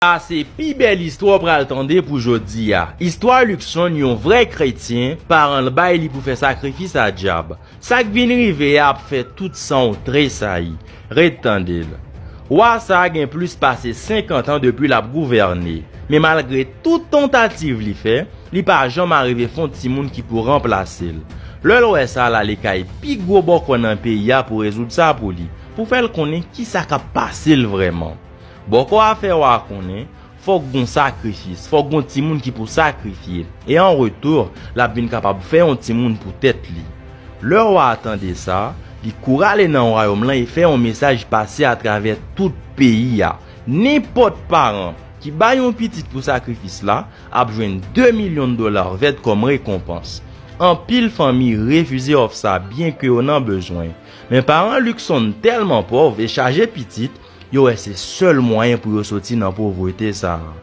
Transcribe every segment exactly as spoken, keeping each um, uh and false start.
Sa se pi bèl istwa w pral tande pou jodi a. Istwa Luckson, yon vrè kretyen, paran l bay li pou fè sakrifis a dyab. Sa k vin rive a ap fè tout san w tresayi. Ret tande l. Wa sa a gen plis pase senkant an depi l ap gouvène. Men malgre tout tantativ li fè, li pa janm arive fè yon timoun ki pou ranplase l. Lè l wè sa, l ale kay pi gwo bòkò nan peyi a pou rezoud sa pou li, pou fè l konnen kisa k ap pase l vrèman. Bòkò a fè wa a konnen, fòk gon sakrifis, fòk gon timoun ki pou sakrifye, e an retou, l ap vin kapab fè yon timoun pou tèt li. Lè wa a tande sa, li kouri ale nan wayòm lan e fè yon mesaj pase atravè tout peyi a. Nenpòt paran ki bay yon pitit pou sakrifis la ap jwenn de milyon dola vèt kòm rekonpans. Anpil fanmi refize òf sa, byenke yo nan bezwen. Men paran Luckson tèlman pòv e chaje pitit, yo wè se sèl mwayen pou yo soti nan povrete sa a.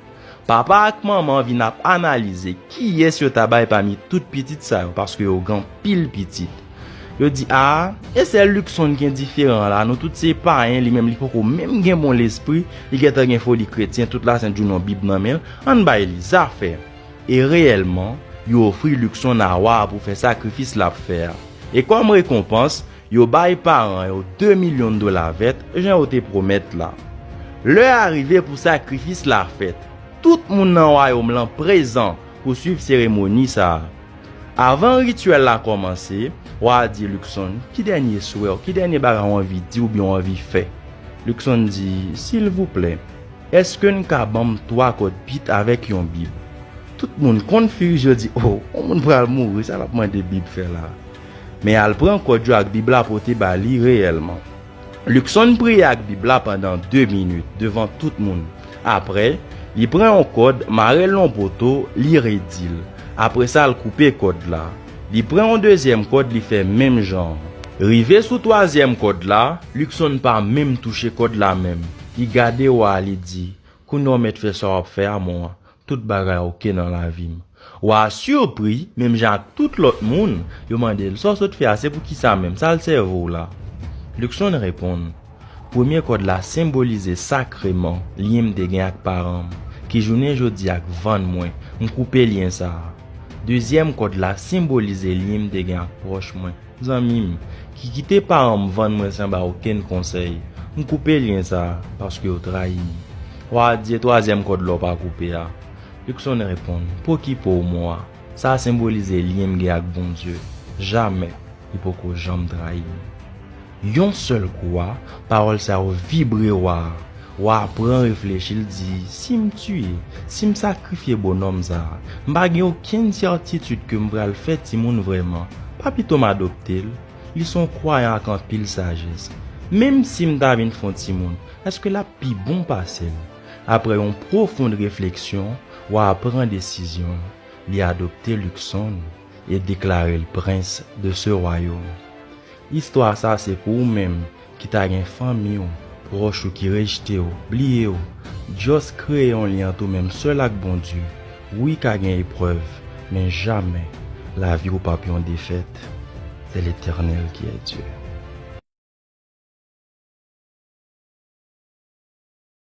Papa ak manman vin ap analize kiyès yo ta bay pami tout pitit sa yo, paske yo gen anpil pitit. Yo di, "A, e sèl Luckson ki diferan la, nou tout se payen, li menm li poko menm gen bon lespri, li gentan gen foli kretyen, tout lasent jounen yon Bib nan men l, ann bay li zafè." E reyèlman, yo ofri Luckson a wa a pou fè sakrifis l ap fè a. E kòm rekonpans, yo bay paran yo de milyon dola vèt, jan yo te pwomèt la. Lè a rive pou sakrifis la fèt. Tout moun nan wayòm lan prezan pou swiv seremoni sa a. Avan rityèl la kòmanse, wa a di Luckson, "Ki dènye swè w, ki dènye bagay w anvi di oubyen w anvi fè?" Luckson di, "Silvouplè, èske n ka ban m twa kòd pit avèk yon Bib?" Tout moun konfiz, yo di, "O, yon moun pral mouri, sa l ap mande Bib fè la?" Men al pran kòd yo ak Bib la pote ba li reyèlman. Luckson priye ak Bib la pandan de minit devan tout moun. Apre, li pran yon kòd, mare l nan yon poto, li redi l. Apre sa, l koupe kòd la. Li pran yon dezyèm kòd, li fè menm jan an. Rive sou twazyèm kòd la, Luckson pa menm touche kòd la menm. Li gade wa a, li di, "Kounye a w mèt fè sa w ap fè a, mwen an. Tout bagay oke nan lavi m." Wa a sipri, menm jan ak tout lòt moun, yo mande l, "Sa w sot fè a, se poukisa menm? Sa l sèvi w la?" Luckson reponn, "Premye kòd la senbolize sakreman, lyen m te gen ak paran m, ki jounen jodi a k vann mwen, m koupe lyen sa a. Dezyèm kòd la senbolize lyen m te gen ak pwòch mwen, zanmi m, ki kite paran m vann mwen san ba okenn konsèy. M koupe lyen sa a, paske yo trayi m." Wa a di, "E twazyèm kòd la w pa koupe a?" Luckson reponn, "Pokipe w, mwa. Sa a senbolize lyen m gen ak Bondye. Jamè, li poko janm trayi m." Yon sèl kou a, pawòl sa yo vibre wa a. Wa a pran reflechi, l di, "Si m tiye, si m sakrifye bonòm sa a, m pa gen okenn sètitid ke m pral fè timoun vrèman. Pa pito m adopte l? Li se yon kwayan ak anpil sajès. Menm si m ta vin fè yon timoun, èske l ap pi bon pase m?" Apre yon pwofon refleksyon, wa a pran desizyon l. Li adopte Luckson e deklare l prens de ce royaume. Istwa sa se pou ou menm ki ta gen fanmi w, pwòch ou ki rejte w, bliye w. Just kreye yon lyen ant ou menm sèl ak Bondye. Wi, ka gen eprèv, men jamè lavi w p ap yon defèt. C'est l'Éternel qui est Dieu.